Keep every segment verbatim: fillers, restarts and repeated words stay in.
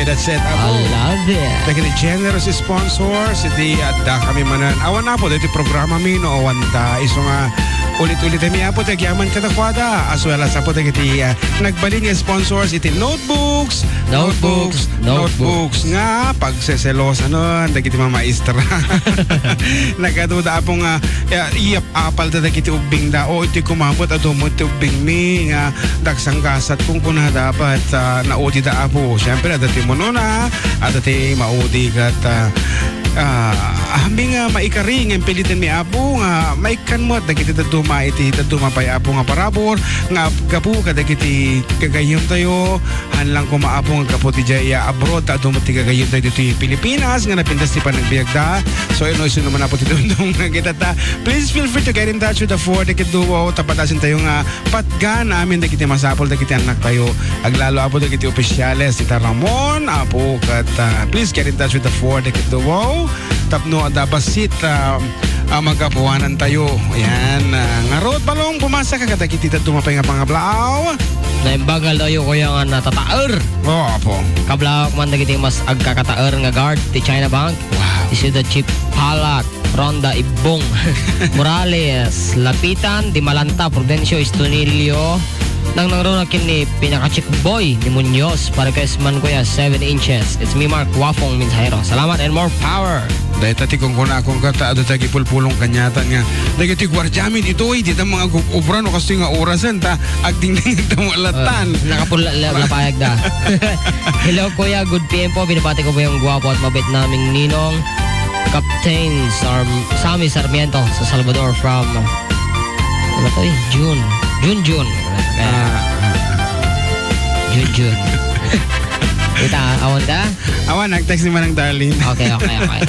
That's it, Apo. I love it. Dagiti generous sponsors, iti adda kami manen. Awan, Apo, dagiti programami no awan ta. Isu nga ulit-ulit mi, Apo, ti agyaman kadakuada. As well as, Apo, dagiti, ah, nagbalin nga sponsors, iti notebooks, Notebooks, notebooks, notebooks. Nga pagseselosanon dagiti mamaestra. Nagaduda, Apo, nga, ya, iyap-apal da dagiti ubbing da. O, iti kumapot, adu met ti ubbing mi nga dagsang gasat kung kuna dapat, ah, naudi da, Apo. Siyempre, adda ti munona, adda ti maudi kat, ah, ah, amin nga maikari nga impiliten mi, Apo, nga maikkan met dagiti dadduma iti dadduma pay, Apo, nga parabur nga gapu kadagiti gagayyemtayo. Haan lang koma, Apo, nga gapu ti jay, ah, abroad, ta adu met ti gagayyemtayo ditoy Pilipinas nga napintas ti panagbiagda. So, ino-ino man, Apo, ti dumdum nga kita ta. Please feel free to get in touch with the four Decade Duo. Tapadasen tayo nga patgan amin dagiti masapul dagiti annaktayo. Aglalo, Apo, dagiti opisyales, ita Ramon, Apo, kat, ah, please get in touch with the four Decade Duo. Tapno adda bassit, ah, a magapuanan tayo. Ayan, ah, ngarud, Balong, pumasa ka kadagiti dadduma pay nga pangablaaw. Naimbag nga aldawyo, kuya, nga natataer. Oo, Apo. Kablaawak man dagiti mas agkakataer nga guard ti China Bank. Wow. Isu da Chief Palak, Ronda Ibbong, Morales, Lapitan, Di Malanta, Prudencio, Estonilio, nangnangruna ken ni Pinaka-Chick Boy ni Muñoz, pa-request man, kuya, seven inches. It's me, Mark Wafong Mensahero. Salamat and more power. Dayta ti kunkunakon kat, adu ta agipulpulong kaniatan nga dagiti guardiami ditoy, dita mga ag-obra no kastoy nga orasen ta agdingding ta mo latan. Ah, nakapula-, la-, lapayag da. Hello, kuya. Good P M po. Binabati ko po yung gwapo at mabait naming ninong, Captain Sar-, Sammy Sarmiento sa Salvador from, ano to eh? June. June, June. Ah, ah, ah. June, June. Kita, awan ka? Awan, nag-text ni Manang Darlene. Okay, okay, okay.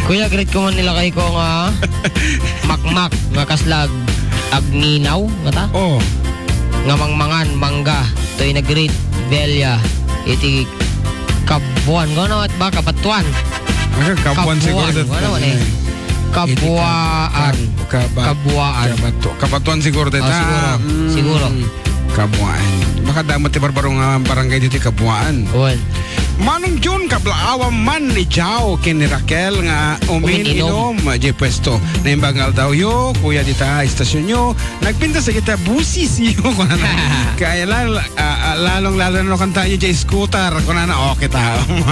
Kuya, greet ko man nila kay ko nga makmak, nga kasla ag-, agnginaw, nga ta? Oh. Nga mangmangan, mangga, toy nag-greet, Belia, iti Kabuan. Ngano, at ba, Kabatuan? Aga, Kabuan siguro. Kabuan. Ngano, eh? Kabuaan. Iti Kab-, Kaba-, Kabuaan. Kabatu-, Kabatuan siguro, deta. Oh, siguro. Mm. Siguro. Kabuaan. Baka damo ti barbaro nga barangay dito, Kabuaan. Wen. Manong Jun, kablaawan man ni Jao ken ni Raquel nga umin-inom. Umin-inom, jay puesto. Naimbag nga aldawyo, kuya, dita, estasyonyo. Nagpintas sa kita, busis iyo, kunana. Kaya lalo, ah, ah, lalong-lalo na no kantayo jay scooter, kunana, okay ta. Tar, tar, tar.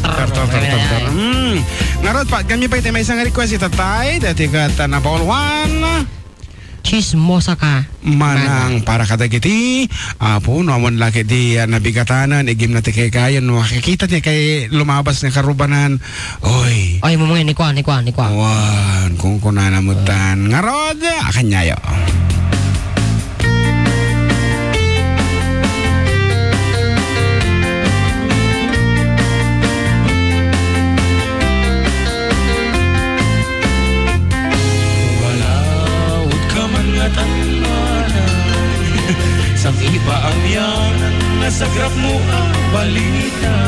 Tar, tar, tar, tar, tar. Ay, ay. Mm. Ngarud, patganmi pay ti maysa nga request, itatay, dati kat, ah, nabaulwan. Chismosa ka. Manang para kadagiti, ah, puno, awan laki di, ah, nabigatanan, igim na ti kaykayan, makakita ti kay lumabas nga karubanan. Oy. Oy, mumungay, ni kwa, ni kwa, ni kwa. Wan, kung kunana mutan. Ngarud, akanyayo. Wala, ut ka man nga tan-anan. Sa ipaamianan, nasagrap mo a balita.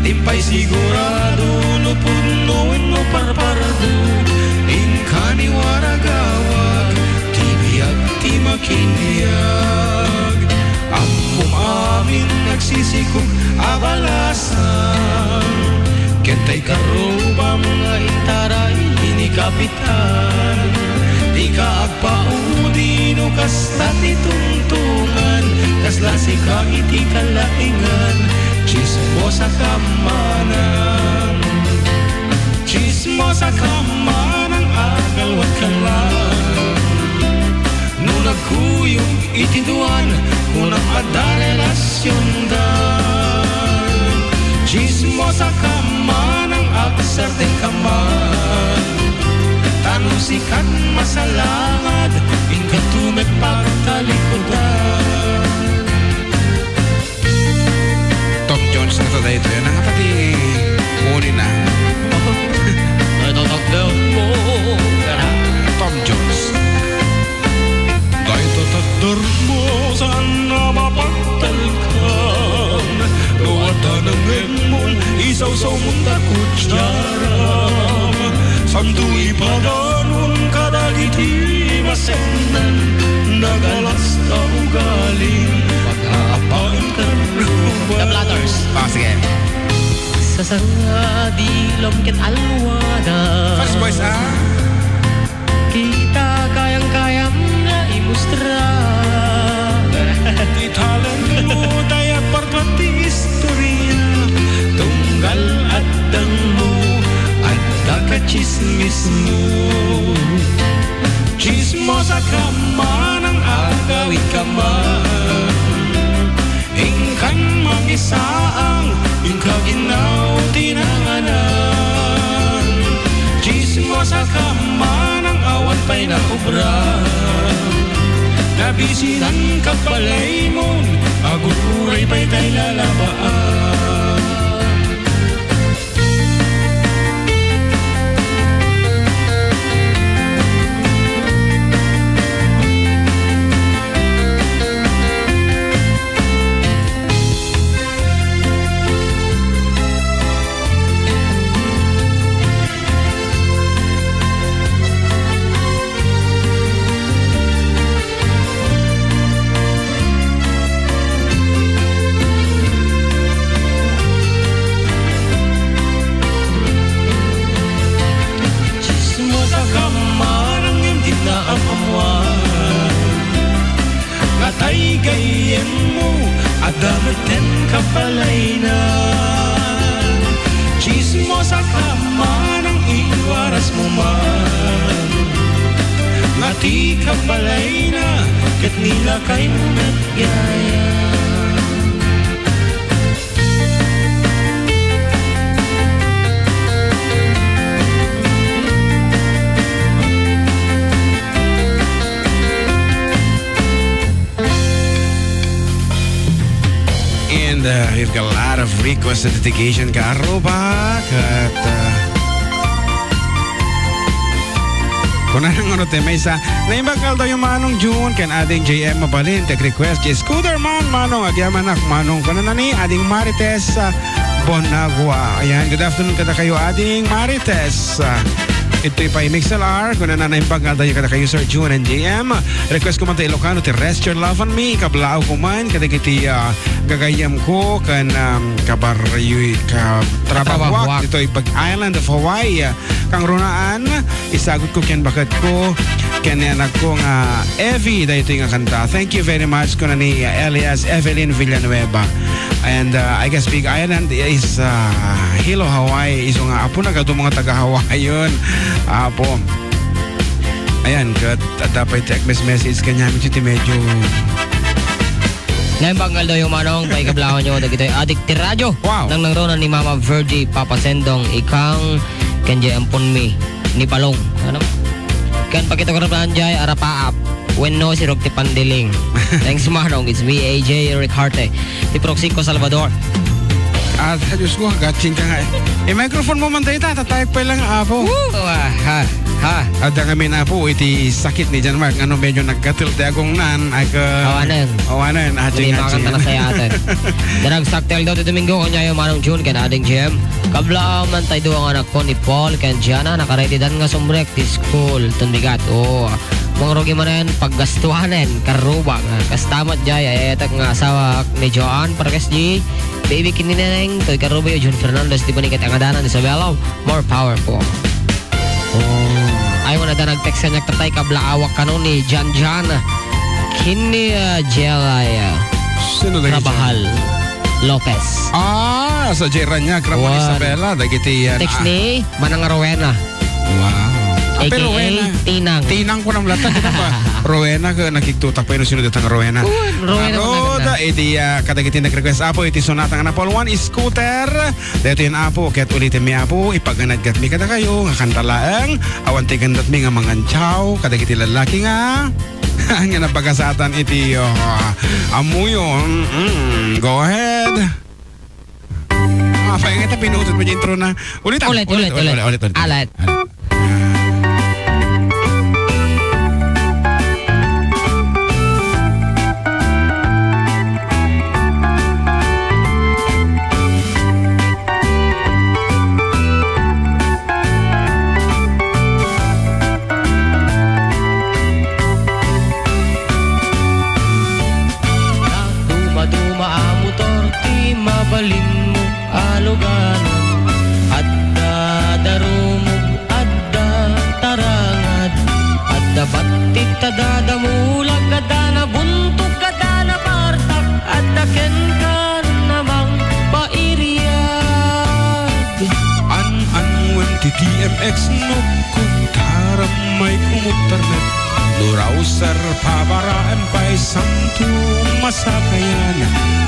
Timpay sigurado no pudno wenno parpardo, inka ni waragawag ti biag ti makinyag. Ammom amin nagsisikog a balasan, ken tay karrubam nga intaray ni Kapitan. Dika agpaudi no kasta ti tungtungan, kasla sika iti kalaingan, chismosa ka manang. Chismosa ka manang, agalwat ka lang. No nagkuyog iti duan, kunam adda relasiondan. Chismosa ka manang, agsardeng ka man. Ta no sikan masalangad, inka met pagtalikudan. Tom Jones na to daytoy. Nangapa ti uni na? Ay, tatagdem mo. Tom Jones. Dayta takder mo, saan na mapagtalkan? No adda nangemmon, isawsaw mo ta kutsaram. Santo ipadanon kadagiti masennan, nagalas ta ugalim, pagaapaen karruba. The Platters. Ah, Sasangadi lom ket alwada. Fast boys, ah. Kita kayang-kayam nga imustra. Ti talent mo, tay agpartuat ti istorya. Tunggal addang mo, adda ka chismis mo. Chismosa ka manang agawid ka man. Inkan makisaang, inka ginaw ti nanganan. Chismosa ka manang awan pay naubra. Nabisinan ka balay mon, aguray pay tay lalabaan. Chismosa ka man ngem di naam-ammuan. Nga tay gayyemmo, adda metten kabalayna. Chismosa ka manang iwarasmo man. Nga ti kabalayna, ket nilakaymo met gayam. And, uh, we've got a lot of requests and dedication, kaarruba, ket, uh, kunana nga no ti maysa, "Naimbag nga aldawyo, Manong Jun, ken Ading J M mabalin, ti ag-request, ti scooter man, Manong, agyamanak, Manong." Kunana ni Ading Marites, uh, Bonagua. Ayan, good afternoon kadakayo, Ading Marites. Uh, itoy pay Mix L R, kunana, "Naimbag nga aldawyo kadakayo, Sir Jun and J M. Request ko man ti Ilocano, ti Rest Your Love on Me, kablaaw ko man, kadagiti, uh, gagayyemko, ken, um, kabaryo-, katrabahoak, katrabahoak, ditoy pag Island of Hawaii." Kangrunaan, isagutko ken baketko, ken ni anakko nga Evie, daytoy nga kanta. Thank you very much, kuna ni Elias Evelyn Villanueva. And, uh, I guess Big Island is, uh, Hilo, Hawaii. Isu nga apona, kadua nga taga Hawaii yun. Apo. Ayan, ket adda pay text message kaniami ti medyo Naimbag nga aldawyo, Manong, paikablawanyo dagitoy adik ti radyo. Wow. Nangnangruna ni Mama Virgie, Papa Sendong, Ikang, ken jay amponmi ni Balong. Ano? Ken pakita ko rin jay arapaap. Wenno, sirog ti pandiling. Thanks, Manong. It's me, A J Ricarte, ti Proxico, Salvador. Ah, Diyos ko, gatching ka nga eh. Eh, microphone mo man dayta, tatayag pa lang, apo. Woo! Ah, ha, ha. Adda kami na po iti sakit ni John Mark. Ano, medyo nagkatil ti agongnan. Ay, ka... Awanen. Awanen. Hindi makanta na saya atin. Daragsak ti aldaw ti Domingo, kanyayo Manong June, ken Ading Jem. Kabla man tayo duwa nga anak ko ni Paul, ken Gianna, nakaready dan nga sumrek ti school, tundigat. Oo. Mangrugi manen, paggastuanen, karubag. Kasta met jay, ay, ayatek nga asawak ni Joan, Parkes G, Baby Kinineng, toy Karubayo, Jun Fernandez, di ba ni Kat Angadanan, Isabela, more power po. Oh. Ay, wala da nag-text kaniak, tatay, kablaawak kano ni Jan Jan. Kini, ah, Jelay, ah, Sino lagi Trabahal Jan? Lopez. Ah, sa Jeran niya, Ramon Wan. Isabela, dagiti yan, Text ah. Ni Manang Rowena. Wow. A K A pero Rowena. Tinang. Tinang ko nang lata, di ba? Rowena, ka nakiktutak pa yun, sino datang Rowena? Uy, Rowena ko na Aroda, ganda. Iti, ah, kadagiti nag-request, Apo, iti sonata nga Napolwan, scooter. Dito yun, Apo, kaya't ulitin mi, Apo, ipaganadgat mi kada kayo, nga kanta laeng, awan ti gandat mi nga mangan chow, kadagiti lalaki nga, nga napagasatan iti, ah, amuyo. Mm, go ahead. Ah, paingat na, pinutot mo yung intro na. Ulit, ah. Ulit, ulit, ulit, ulit. Ulit, ulit, ulit. Ulit. Duma-duma a motor ti mabalinmo a luganan. Ex no kutaram may kumutternet, no rouser pabaraem pay santo masakayan.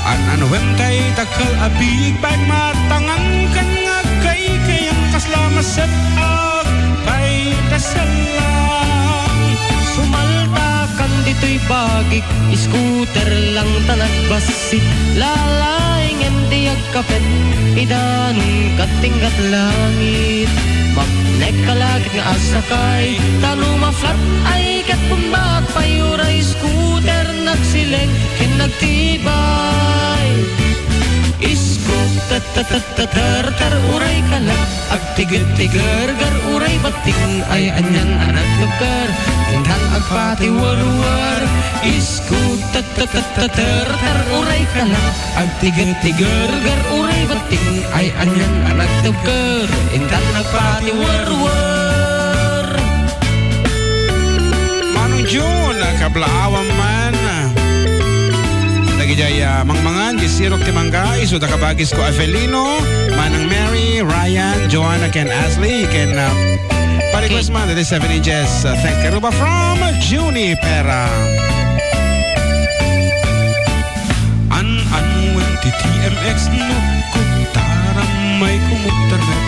An-anuem tay dakkel a bigbag matangan ken nga agkaykayang kasla maset-ak pay kasellang. Sumaltakan ditoy bagik, scooter lang ta nagbassit. Lalaingen ti agkapen, idanun ket tinggat langit. Mapnek ka lagit nga asakay, ta no ma-flat ay ket bumbag pay uray scooter nagsileng ken nagtibay. Scooter, ter, ter, ter, ter, uray ka lang. Agtiget-tigerger, uray batting, ay anian a nagtebker, intan agpatiwerwer. Isku, tet, tet, tet, tet, ter, ter, uray ka lang. Agtiget-tigerger, uray batting, ay anian a nagtebker, intan agpatiwerwer. Manong June, kablaawan man. Dagidiay, ah, mangmangan, di sirok ti mangga, isu da kabagisko Avelino, Manang Mary, Ryan, Joanna, ken Ashley, ken, ah, pa-request man, that is seven inches. Uh, thank you. Ruba from Junipera. An-anuem ti T M X no kutaram may kumutternet,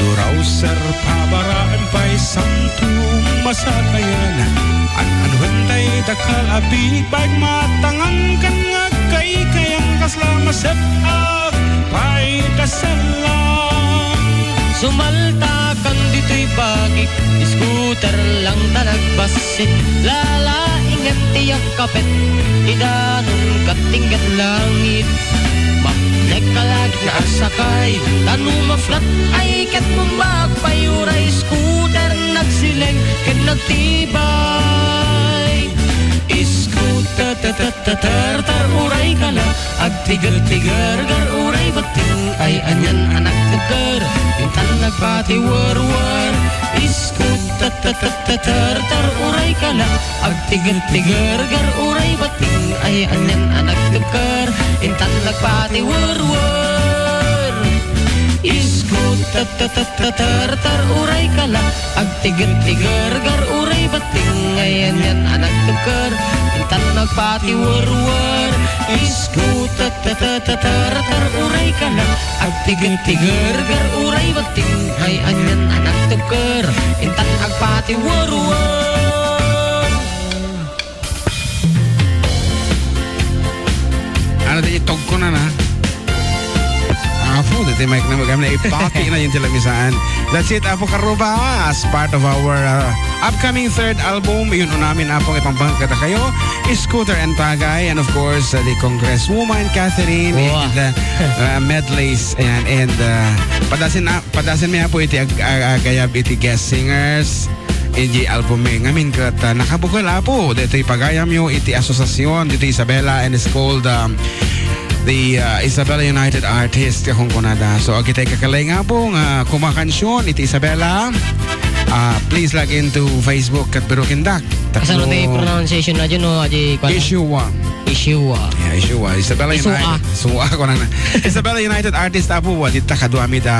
no rouser pabaraem pay santo masakayan. An-anuem tay dakkel a bigbag matangan ken nga agkaykayang kasla maset-ak pay kasellang. Sumaltakan ditoy bagik, scooter lang ta nagbassit. Lalaingen ti agkapen, idanun ket tinggat langit. Mapnek ka lagit nga asakay, ta no ma-flat ay ket bumbag pay uray scooter nagsileng ken nagtibay. Scooter, ter, ter, ter, ter, ter, uray ka lang. Agtiget-tigerger, uray batting, ay anian a nagtebker, intan nagpatiwerwer. Isku, tet, tet, tet, tet, ter, ter, uray ka lang. Agtiget-tigerger, uray batting, ay anian a nagtebker, intan nagpatiwerwer. Isku, tet, tet, tet, tet, ter, ter, uray ka lang. Agtiget-tigerger, uray batting, ay anian a nagtebker, intan nagpatiwerwer. Isku, tet, tet, tet, tet, ter, ter, uray ka lang. Agtiget-tigerger, uray batting, ay anian a nagtebker, intan agpatiwerwer. Ano din itog ko na na? Apo, dati mic na magam na ipati na yung tilamisaan. That's it, Apo Karuba, as part of our, uh, upcoming third album, yun unamin, Apo, ipambangat kada kayo, Scooter and Tagay, and of course, uh, the Congresswoman Catherine, Wow. and, uh, uh, medleys, ayan, and, uh, padasin na, padasin mi, Apo, iti ag-, ag-, agayab iti guest singers, iti album mi. Ngamin ket, uh, nakabukel, Apo, dito'y pagayam yo iti asosiasyon, dito'y Isabela, and it's called, um, the, uh, Isabela United Artists, kung kunada. So, agitay kakalay nga po nga kumakansyon iti Isabela, uh, please log into Facebook ket Birukindak. Kasano ti pronunciation na dyan, no? Adi, kuwan? Ishiwa. Ishiwa. Yeah, Ishiwa. Isabela Isua. United. Isua, kuwan na. Isabela United Artists, Apo, wa, dita kaduami da,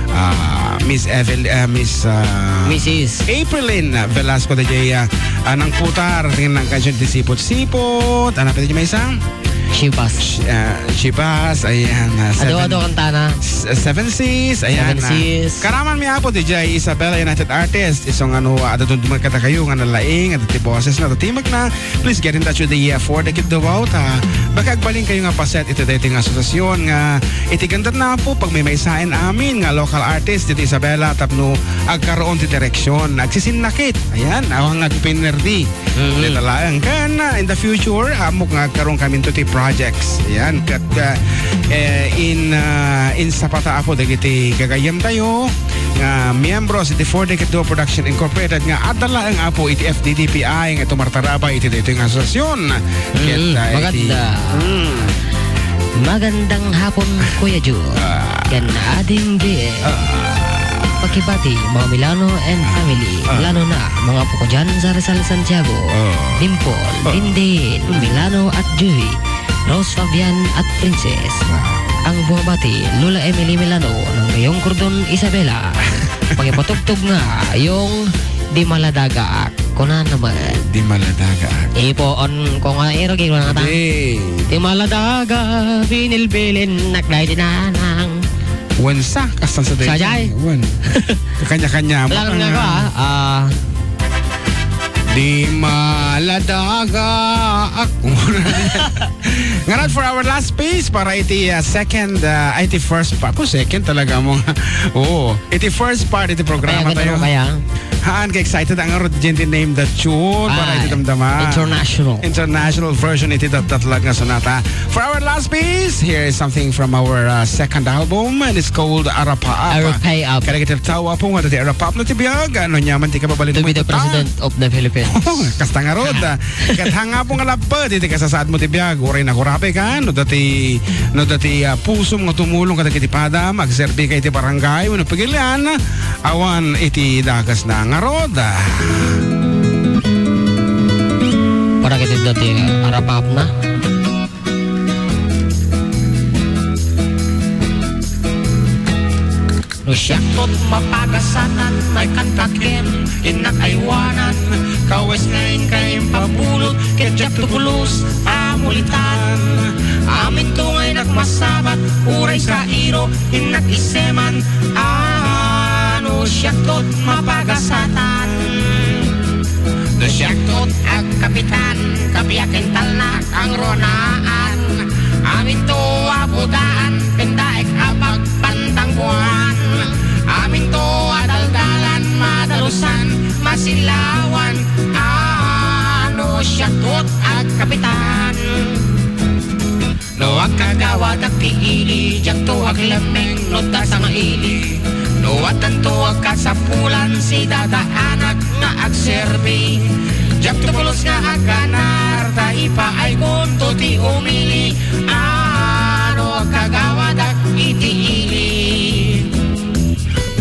uh, Miss Evel-, uh, Miss, uh, Missus Aprilyn Velasco da Jaya, uh, nang putar, tingin nang kansyon ti Sipot-Sipot. Ano pa di may isang? Chivas. Ch-, ah, Chivas, ayan, ah, Ado, Seven, ado, kantana. S-, Seven Seas, ayan, Seven ah. Seas. Karaman mi, Apo, D J Isabela, United Artists. Isu nga no, ah, adda dumdumagkada kayo nga nalaing, adda ti boses na, adda ti magna. Please get in touch with the, uh, Four Decade Duo, ta baka agbalin kayo nga paset iti daytoy nga asosiasyon nga iti gandat na, Apo, pagmaymaysaen amin nga local artist ditoy Isabela tapno agkaroon ti direksyon. Agsisinnakit. Ayan, awan nga agpinerdi. Mm. Deta laeng. Ken, ah, in the future, ammok nga agkaroon kami into ti projects. Ayan, ket, ah, eh, in, ah, in sapata, Apo, dagiti gagayyem tayo nga miyembro iti Four Decade Duo Production Incorporated nga adda laeng, Apo, iti F D D P I nga tumartarabay iti daytoy nga asosiasyon. Ket, Mm, ah, iti maganda. Mm. Magandang hapon, Kuya Ju. Ah. Ken Ading G. Ah. Pakibati, mga Milano and family. Ah. Milano na, mga apo ko dyan sa Rizal, Santiago. Ah. Dimple, Ah. Dindin, Mm. Milano at Julie. Rose Fabian at Princess. Ah. Ang bumabati, Lola Emily Milano ng Gayong Cordon, Isabela. Pangipatugtog nga, yung Di Maladagaak. Kuna naman. Di Maladagaak. Ipoon ko nga, iro, ginawa na ta. Di. Di Maladaga, binilbilin, nagday di nanang. Wen sa, kastan sa Sa day. Jay? Wen. Kakanya-kanya mo Wala ka nga nga. Ko, ah. Ah. Di Maladagaak. Ngarud for our last piece para iti, ah, second, ah, ay, iti first part. Kung second talaga mo nga. Oo. Iti first part iti programa Kaya tayo. Kaya. Haan ka excited ang ngarud diay name the tune para iti damdama. International. International version iti datdatlag nga sonata. For our last piece, here is something from our, uh, second album, and it's called Arapaap. Arapaap. Kadagiti tao, Apo, nga dati Arapaap no ti biag, ano nyaman ti kababalin mo ita? To be the president of the Philippines. Kasta ngarud, ah, ket hanga, Apo, nga lapped iti kasasaad mo ti biag, uray nagurape ka, no dati, no dati, ah, pusom nga tumulong kadagiti padam, agserbi ka iti barangay, wenno pagilian, awan iti dakes na ngarud. Para ket dati, ah, Arapaap na. No siak tot mapagasatan, maikanta ken innak aywanan, kawes nga inka impabulot, ket diak to pulos a mulitan. Aminto nga innak masabat, uray sa iro, innak iseman, a no siak tot mapagasatan. No siak tot agkapitan, kapiak intalnak, Ang runaan, aminto a budaan, pendaek a pagpantangbuan. Aminto a daldalan, madalusan, masilawan, ano siak tot agkapitan. No agkagawadak ti ili, diakto aglemmeng, no ta sangaili. No addanto a kasapulan, sidadaanak nga agserbi. Diakto pulos nga agganar, ta ipaaykonto ti umili. Ano kagawadak iti ili?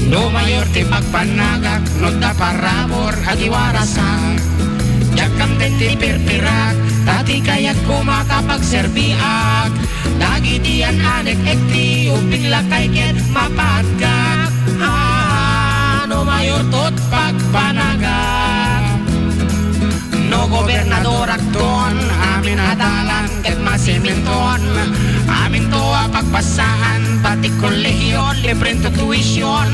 No mayor ti pagpanagak, no ta parabur a ti warasak. Diak kamden ti pirpirak, ta ti kayat koma kapagserbiak. Dagiti yan-anek ekti, ubbing lakay ket mapaatgak. Ah, no mayor tot pagpanagak. No gobernadorakton, amin a dalan ket masiminton. Aminto a pagpassaan, pati kolehion, librento tuition.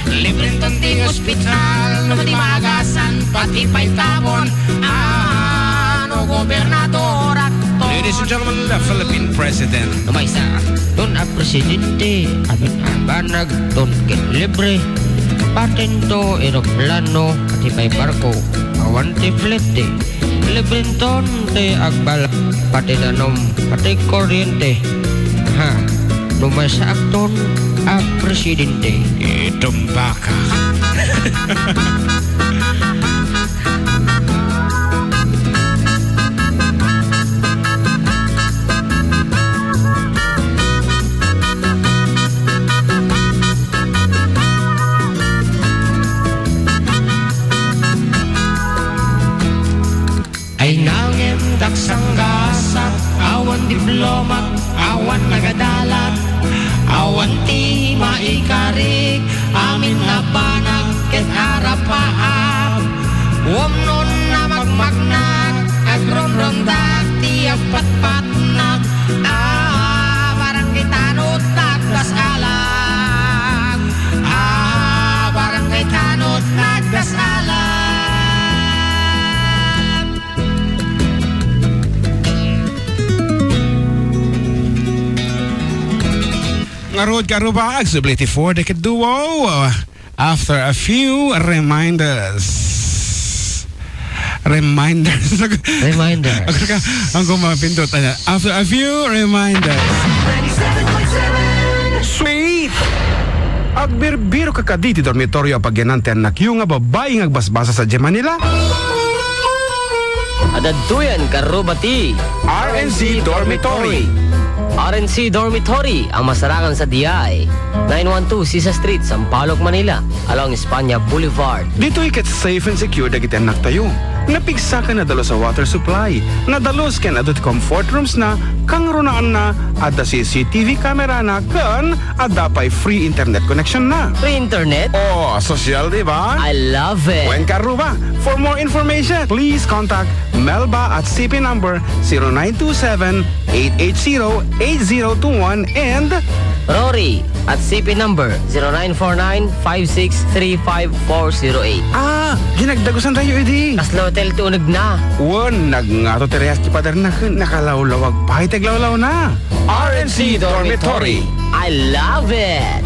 Librento ti ospital, no ti maagasan, pati pay tabon. Ah, no gobernadorakton. Ladies and gentlemen, the Philippine President. No maysa, ton a presidente, amin a banag, ton ket libre. Patento, eroplano, pati pay barko, awan ti flete. Librenton ti agbala, pati danum, pati kuryente. Ha, no maysaakton a presidente. Itumbaka. Ay nangem daksanggasak, awan diplomat, awan nagadalat, awan ti maikarik, amin a banag ket arapaap. Wamnon a magmagnak, agromromdak ti agpatpatnak, a barangay tanod nagdasalan, a barangay tanod nagdasalan. Ngarud, karuba, agsubli ti four Decade Duo. After a few reminders. Reminders. Reminders. Ang ka, ang kumapindot, ano? After a few reminders. Sweet! Agbirbiro ka kadi ti dormitoryo a pagyanan ti annakyo nga babai nga agbasbasa sadiay Manila? Adadtoyen, karuba ti R N C Dormitory. R N C Dormitory, a masarakan sadiay nine one two Sisa Street, Sampaloc, Manila, along España Boulevard. Ditoy ket safe and secure dagiti annaktayo. Napigsa ken nadalus a water supply, nadalus ken adu ti comfort rooms na, Kangrunaanna, adda C C T V camera na ken adda pay free internet connection na. Free internet? Oh, sosyal, di ba? I love it. Wen ka, Aruba. For more information, please contact Melba at C P number zero nine two seven, eight eight zero, eight zero two one and Rory at C P number zero nine four nine, five six three five four zero eight. Ah, ginagdagusan tayo, idi. Kasla hotel ti uneg na. Wen, nagngato ti rehas ti pader na ken nakalawlawag pay ti aglawlaw na. R N C Dormitory. I love it.